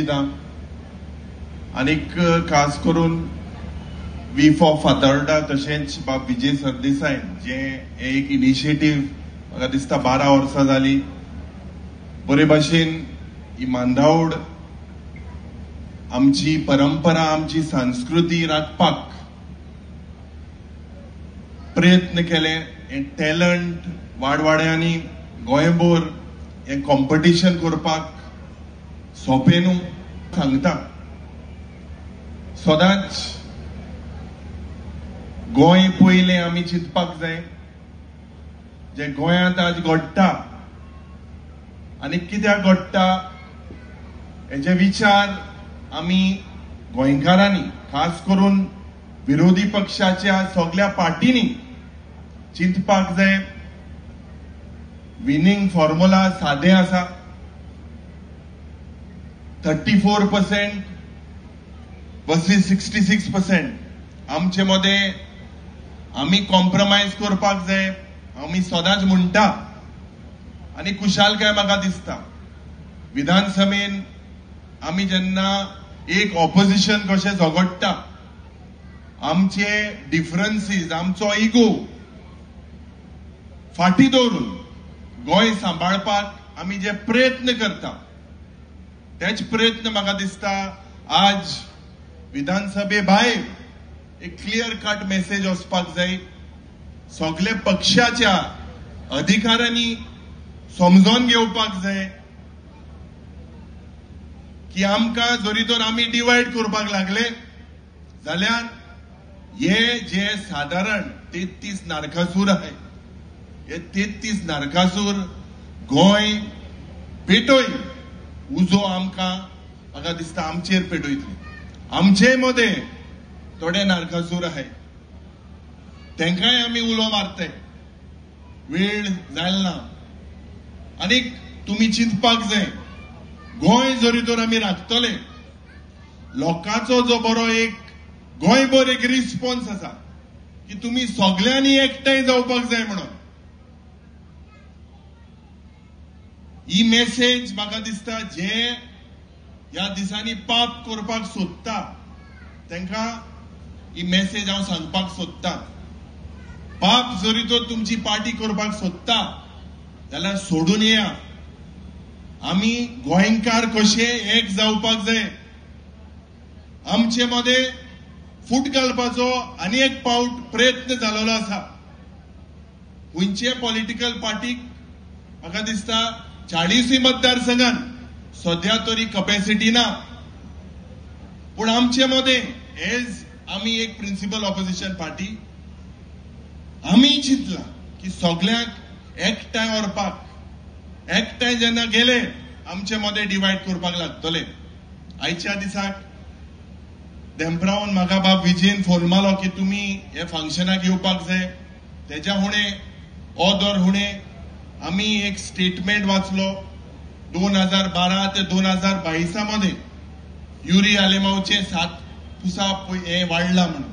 दिता आनीक खास करून we for Fatorda तशेंच बाब विजय सरदेसाय जे एक इनिशिएटीव म्हाका दिसता 12 वर्सां जाली बरे भाशेन ही मांदावड आमची परंपरा आमची संस्कृती राखपाक प्रयत्न केले. हें टॅलंट वाडवाड्यांनी गोंयभर हें कॉम्पिटिशन करपाक सोंपें न्हू सांगता. सदांच गोंय पयलें आमी चिंतपाक जाय जें गोंयांत आज घडटा आनी कित्याक घडटा हेजे विचार आमी गोंयकारांनी खास करून विरोधी पक्षाच्या सगळ्या पार्टींनी चिंतपाक जाय. विनिंग फॉर्म्युला सादें आसा, 34% वर्सीस 66%. आमचे मदें आमी कॉम्प्रोमायज करपाक जाय आमी सदांच म्हणटा आनी खुशालकाय म्हाका दिसता. विधानसभेन आमी जेन्ना एक ऑपोजिशन कशें झगडटा आमचे डिफरन्सीस आमचो इगो फाटी दवरून गोंय सांबाळपाक आमी जे प्रयत्न करता तेच प्रयत्न म्हाका दिसता आज विधानसभे भायर एक क्लियर कट मेसेज वचपाक जाय. सगळे पक्षाच्या अधिकाऱ्यांनी समजून घेवपाक जाय की आमकां जरी तर आमी डिवायड करपाक लागले जाल्यार हे जे सादारण 33 नारकासूर आहे हे 33 नारकासूर गोंय पेटोय उजो आमकां म्हाका दिसता आमचेर पेटयतले. आमचे मदें थोडे नारकासूर आहे तेंकांय आमी उलो मारते, वेळ जायल ना. आनीक तुमी चिंतपाक जाय गोंय जरी तर आमी राखतले लोकांचो जो बरो एक गोंयभर एक रिस्पॉन्स आसा की तुमी सगल्यांनी एकठांय जावपाक जाय म्हणून ही मेसेज म्हाका दिसता जे ह्या दिसांनी पाप करपाक सोदता तांकां ही मेसेज हांव सांगपाक सोदता. पाप जरी तर तुमची पार्टी करपाक सोदता जाल्यार सोडून येया. आमी गोंयकार कशे एक जावपाक जाय. आमचे मदें फूट घालपाचो आनी एक पावट प्रयत्न जाल्लो आसा. खंयचे पॉलिटिकल पार्टीक म्हाका दिसता 40 मतदारसंघान सद्या तरी कपॅसिटी ना, पूण आमचे मदें एज आमी एक प्रिन्सिपल ऑपोजिशन पार्टी आमी चिंतला की सगल्यांक एकठांय व्हरपाक एकठांय जेन्ना गेले आमचे मदें डिवायड करपाक लागतले. आयच्या दिसाक देंपरावन म्हाका बाब विजयन फोन मारलो की तुमी हे फंक्शनाक येवपाक जाय. तेज्या हुणे ऑदर हुणे आमी एक स्टेटमेंट वाचलो 2012 ते 2022 मदें युरी आलेमावचे 7 पुसा हे वाडला म्हणून.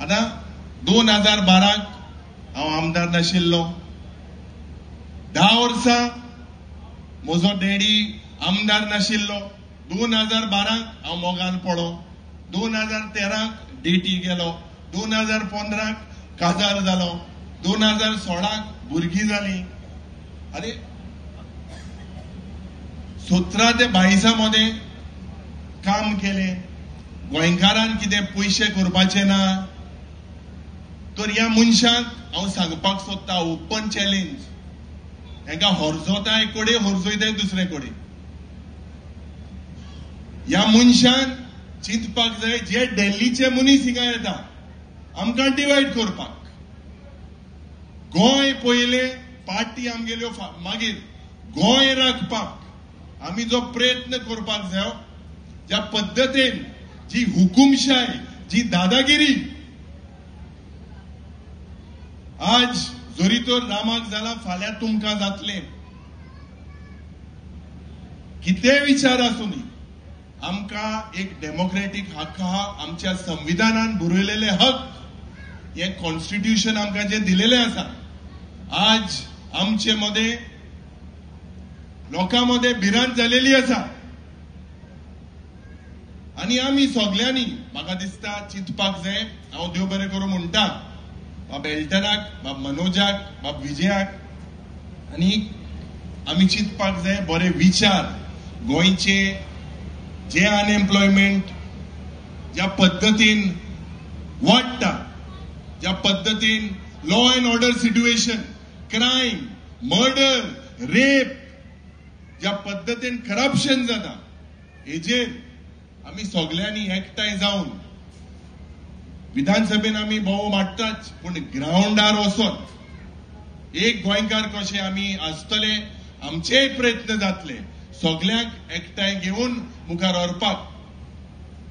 आतां 2012 हांव आमदार नाशिल्लो, 10 वर्सां म्हजो डॅडी आमदार नाशिल्लो. 2012 हांव मोगान पडलो, 2013 डेटी गेलो, 2015 काजार जालो, 2016 भुरगीं जाली. आनी 17 ते 22 मदें काम केलें. गोंयकारान कितें पयशे करपाचे ना तर ह्या मनशांक हांव सांगपाक सोदता ओपन चॅलेंज, हेंकां हरजोता एक कडेन हरजोयताय दुसरे कडेन. ह्या मनशान चिंतपाक जाय जे दिल्लीचे मनीस हिंगा येता आमकां डिवायड करपाक. गोंय पयलें, पार्टी आमगेल्यो मागीर. गोंय राखपाक आमी जो प्रयत्न करपाक जाय ज्या पद्दतीन जी हुकुमशाय जी दादागिरी आज जरी तर रामाक जाला फाल्यां तुमकां जातलें. कितेंय विचार आसूं आमकां एक डेमोक्रेटीक हक्क आहा, आमच्या संविधानान बरयलेले हक हे कॉन्स्टिट्यूशन आमकां जे दिलेले आसा. आज आमचे मदें लोकां मदें भिरांत जालेली आसा. आनी आमी सगल्यांनी म्हाका दिसता चिंतपाक जाय. हांव देव बरें करूं म्हणटा बाब एल्टनाक, बाब मनोजाक, बाब विजयाक, आनी आमी चिंतपाक जाय बरे विचार गोंयचे जे अनएम्प्लॉयमेंट ज्या पद्दतीन वाडटा, ज्या पद्दतीन law and order situation, crime, murder, rape, ज्या पद्दतीन करप्शन जाता, हेजेर आमी सगल्यांनी एकठांय जावन विधानसभेन आमी भोव माडटाच, पूण ग्रावंडार वचोन एक गोंयकार कशे आमी आसतले, आमचेय प्रयत्न जातले सगल्यांक एकठांय घेवन मुखार व्हरपाक.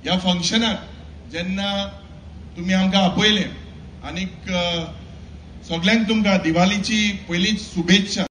ह्या फंक्शनाक जेन्ना तुमी आमकां आपयले आनीक सगल्यांक तुमकां दिवाळीची पयलीच शुभेच्छा.